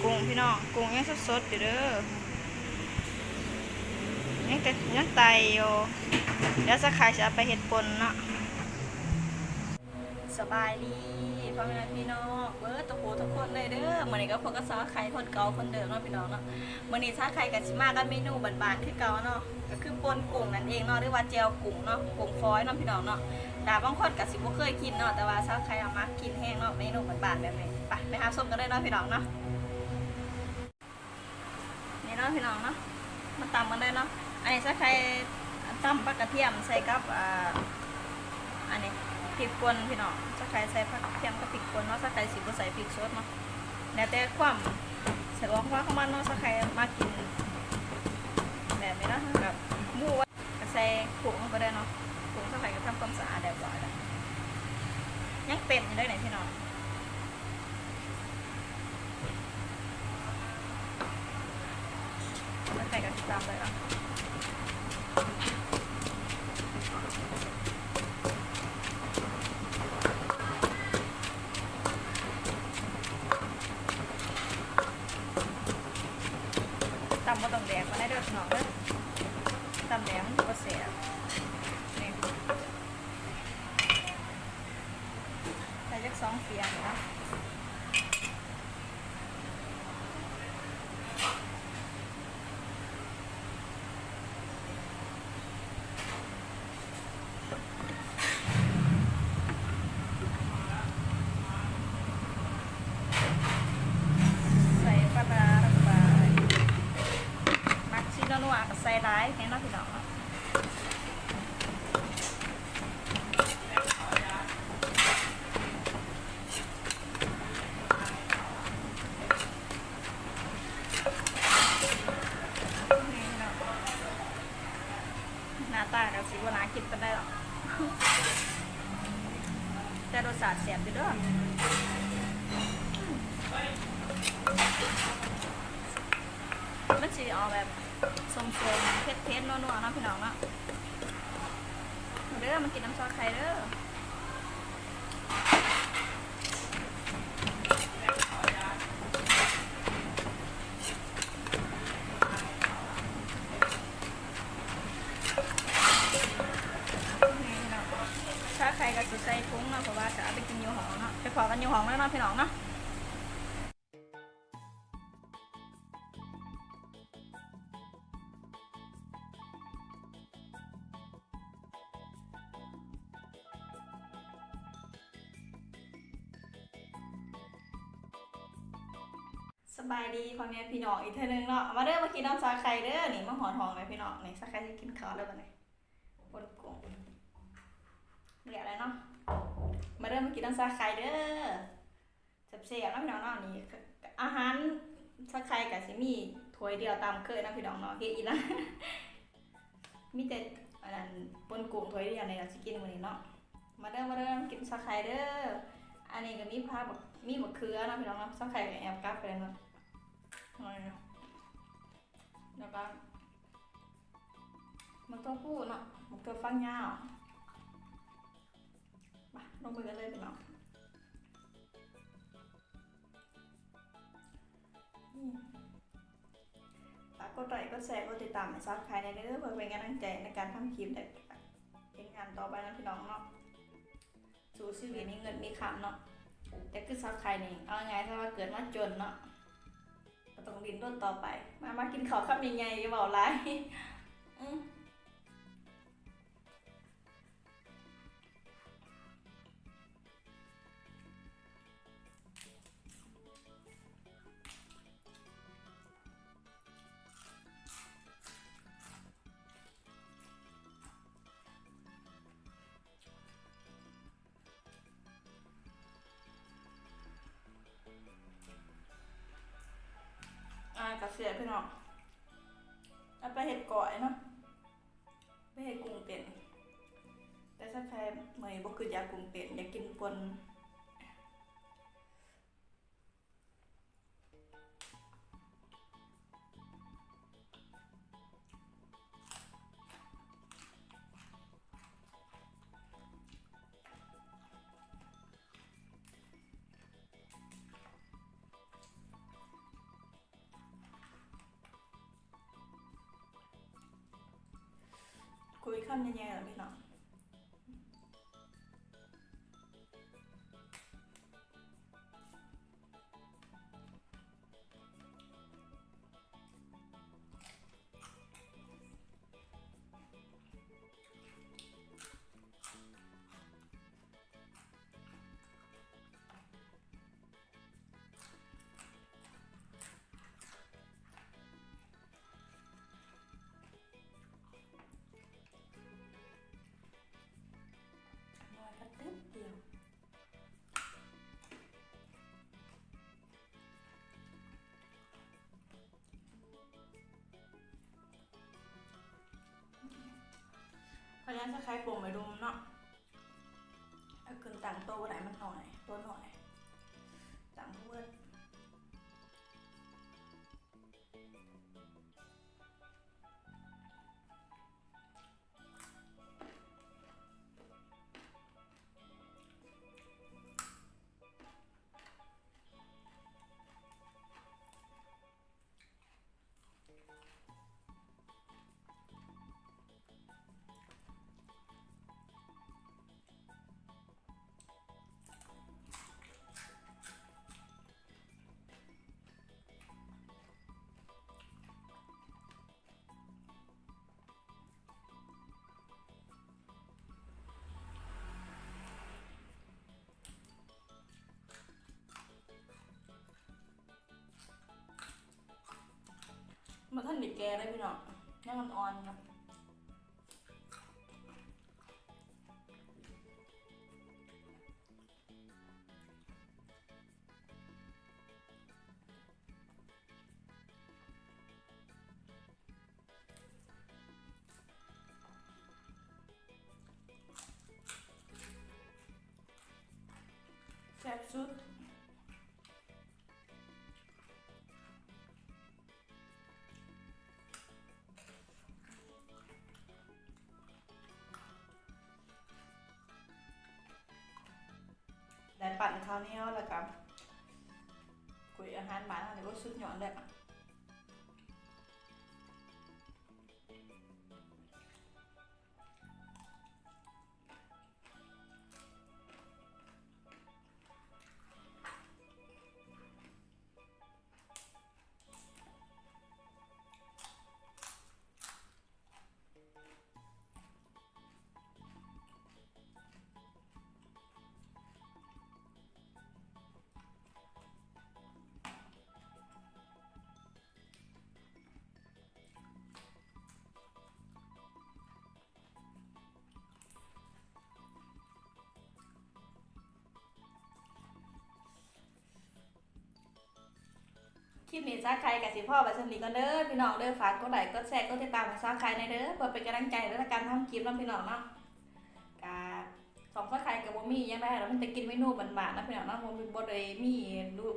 ກຸ້ງພີ່ນ້ອງ ກຸ້ງຍັງສົດໆຢູ່ເດີ ຍັງແຕ່ ຍັງໄຕ່ຢູ່ ດຽວສາໄຂ່ຊິເອົາໄປເຮັດປົ່ນເນາະ. ສະບາຍດີພໍ່ແມ່ພີ່ນ້ອງເບິດທຸກຜູ້ທຸກຄົນເລີຍເດີ ມື້ນີ້ກໍພົບກັບສາໄຂ່ຄົນເກົ່າຄົນເດີມເນາະພີ່ນ້ອງເນາະ. ມື້ນີ້ສາໄຂ່ກໍຊິມາກັບເມນູບ້ານໆຄືເກົ່າເນາະ ກໍຄືປົ່ນກຸ້ງນັ້ນເອງເນາະ ຫຼືວ່າແຈ່ວກຸ້ງເນາະ ກຸ້ງຝອຍເນາະພີ່ນ້ອງເນາະ. ດາບາງຄົນກໍຊິບໍ່ເຄີຍກິນເນາະ ແຕ່ວ່າສາໄຂ່ມັກກິນແຮງເນາະ ເມນູບ້ານໆແບບນີ້. ໄປ ໄປຮັບຊົມກັນເລີຍເນາະພີ່ນ້ອງເນາະ. ນີ້ເນາະພີ່ນ້ອງເນາະ ມາຕຳກັນເລີຍເນາະ. ອັນນີ້ສາໄຂ່ຕຳປາກະທຽມໃສ່ກັບ ອ່າ ອັນນີ້ພິກປົ່ນພີ່ນ້ອງ ສາໄຂ່ໃສ່ປາກະທຽມກັບພິກປົ່ນເນາະ. ສາໄຂ່ຊິບໍ່ໃສ່ພິກສົດເນາະ ແລ້ວແຕ່ຄວາມສະດວກຂອງມັນເນາະ. ສາໄຂ່ມັກກິນແບບນີ້ເນາະ ແລ້ວກໍໝູ ກໍໃສ່ກຸ້ງລົງໄປເລີຍເນາະ. ກຸ້ງສາໄຂ່ກໍທຳຄວາມສະອາດຮຽບຮ້ອຍແລ້ວ ຍັງເຕັ້ນຢູ່ເດີນີ້ພີ່ນ້ອງ. ແລ້ວໄປກັນຕິດຕາມເລີຍເນາະ ຕຳບໍ່ຕ້ອງແດກປານໃດເດີພີ່ນ້ອງເດີ ຕຳແດກມັນບໍ່ແຊບ. ນີ້ ໃສ່ຈັກສອງຟຽງເນາະ. ໃສ່ປາຮ້າລົງໄປ ມັກຊິນົວໆ ກໍໃສ່ຫຼາຍແນ່ເນາະພີ່ນ້ອງເນາະ. ນີ້ເນາະ ໜ້າຕາກໍຊິບໍ່ໜ້າກິນປານໃດດອກ ແຕ່ລົດຊາດແຊບຢູ່ເດີ. ມັນຊິອອກແບບສົ້ມໆ ເຜັດໆ ນົວໆ ເນາະພີ່ນ້ອງເນາະ. ມາເດີ ມາກິນນຳຊາໄຂ່ເດີ. ນີ້ເນາະ ຊາໄຂ່ກໍຊິໃສ່ຖົງເນາະ ເພາະວ່າຈະເອົາໄປກິນຢູ່ຫ້ອງເນາະ. ໄປພໍ້ກັນຢູ່ຫ້ອງເລີຍເນາະພີ່ນ້ອງເນາະ. ສະບາຍດີພໍ່ແມ່ພີ່ນ້ອງອີກເທື່ອໜຶ່ງເນາະ. ມາເດີ ມາກິນນຳຊາໄຂ່ເດີ. ນີ້ມາຮອດຫ້ອງແລ້ວພີ່ນ້ອງ. ນີ້ຊາໄຂ່ຊິກິນເຂົ້າແລ້ວບັດນີ້ ປົ່ນກຸ້ງ ເດືອດແລ້ວເນາະ. ມາເດີ ມາກິນນຳຊາໄຂ່ເດີ. ແຊບໆ ເນາະພີ່ນ້ອງເນາະ. ນີ້ອາຫານຊາໄຂ່ກໍຊິມີຖ້ວຍດຽວຕາມເຄີຍເນາະພີ່ນ້ອງເນາະ. ເຮັດອີ່ຫຍັງ ມີແຕ່ອັນນັ້ນ ປົ່ນກຸ້ງຖ້ວຍດຽວນີ້ລະຊິກິນມື້ນີ້ເນາະ. ມາເດີ ມາເດີ ກິນຊາໄຂ່ເດີ. ອັນນີ້ກໍມີຜັກ ມີບັກເຂືອເນາະພີ່ນ້ອງເນາະ. ຊາໄຂ່ກໍແອບກັບໄປເນາະ ແລ້ວກໍໝາກຖົ່ວພູເນາະ ໝາກຖົ່ວຝັກຍາວ. ມາ ລົງມືກັນເລີຍພີ່ນ້ອງ. ອືມ ຝາກກົດໄລກ໌ ກົດແຊ ກົດຕິດຕາມໃຫ້ຊາໄຂ່ແດ່ເດີ ເພື່ອເປັນກຳລັງໃຈໃນການທຳຄລິບ ແລະ ເຮັດງານຕໍ່ໄປເນາະພີ່ນ້ອງເນາະ. ສູ້ຊີວິດມີເງິນມີຄຳເນາະ. ແຕ່ຄືຊາໄຂ່ນີ້ ເອົາງ່າຍໆ ຖ້າວ່າເກີດມາຈົນເນາະ ກໍຕ້ອງດີ້ນລົນຕໍ່ໄປ. ມາ ມາກິນເຂົ້າຄຳໃຫຍ່ໆ ຢ່າເວົ້າຫຼາຍ. ອືມ. ອ່າ ກະເສຍພີ່ນ້ອງ ເອົາໄປເຮັດກ້ອຍເນາະ ໄປເຮັດກຸ້ງເຕັ້ນ. ແຕ່ຊາໄຂ່ມື້ນີ້ບໍ່ຄືຢາກກຸ້ງເຕັ້ນ ຢາກກິນປົ່ນ. ອ່າ ກະ ຄຳໃຫຍ່ໆ ແລ້ວພີ່ນ້ອງ. ນ້ອຍກໍຕຶບດຽວ. ເພາະວ່າຊາໄຄປົງໄປດົມເນາະ ເອົາຂຶ້ນຕັ້ງໂຕະບໍ່ໄດ້ ມັນນ້ອຍ ໂຕະນ້ອຍ ຕັ້ງບໍ່ເບິດ. ບໍ່ທັນໄດ້ແກ່ເລີຍພີ່ນ້ອງ ຍັງອ່ອນໆ ຢູ່. ແຊບສຸດ. ໄດ້ປັ້ນເຂົ້າໜຽວ ແລ້ວກໍ ໂອ້ຍ ອາຫານບ້ານເຮົານີ້ ໂອ້ຍ ສຸດຍອດເລີຍ. ຄລິບນີ້ຊາໄຄກໍຊິພໍໄວ້ສ່ຳນີ້ກ່ອນເດີພີ່ນ້ອງເດີ. ຝາກກົດໄລ້ ກົດແຊ ກົດຕິດຕາມໃຫ້ຊາໄຄແດ່ເດີ ເພື່ອເປັນກຳລັງໃຈໃນການທຳຄລິບເນາະພີ່ນ້ອງເນາະ. ກະ ຊ່ອງຊາໄຄກໍບໍ່ມີຫຍັງຫຼາຍດອກ ມີແຕ່ກິນເມນູບ້ານໆເນາະພີ່ນ້ອງເນາະ. ບໍ່ມີ ບໍ່ໄດ້ມີດຸ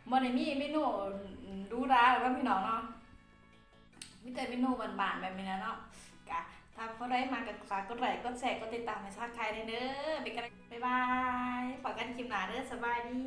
ບໍ່ໄດ້ມີເມນູຫຼູຫຼາເນາະພີ່ນ້ອງເນາະ. ມີແຕ່ເມນູບ້ານໆແບບນີ້ແຫຼະເນາະ. ກະຖ້າຜູ້ໃດມັກກໍຝາກກົດໄລ້ ກົດແຊ ກົດຕິດຕາມໃຫ້ຊາໄຄແດ່ເດີ. ເປັນກຳລັງ ບາຍບາຍ ພໍ້ກັນຄລິບໜ້າເດີ. ສະບາຍດີ.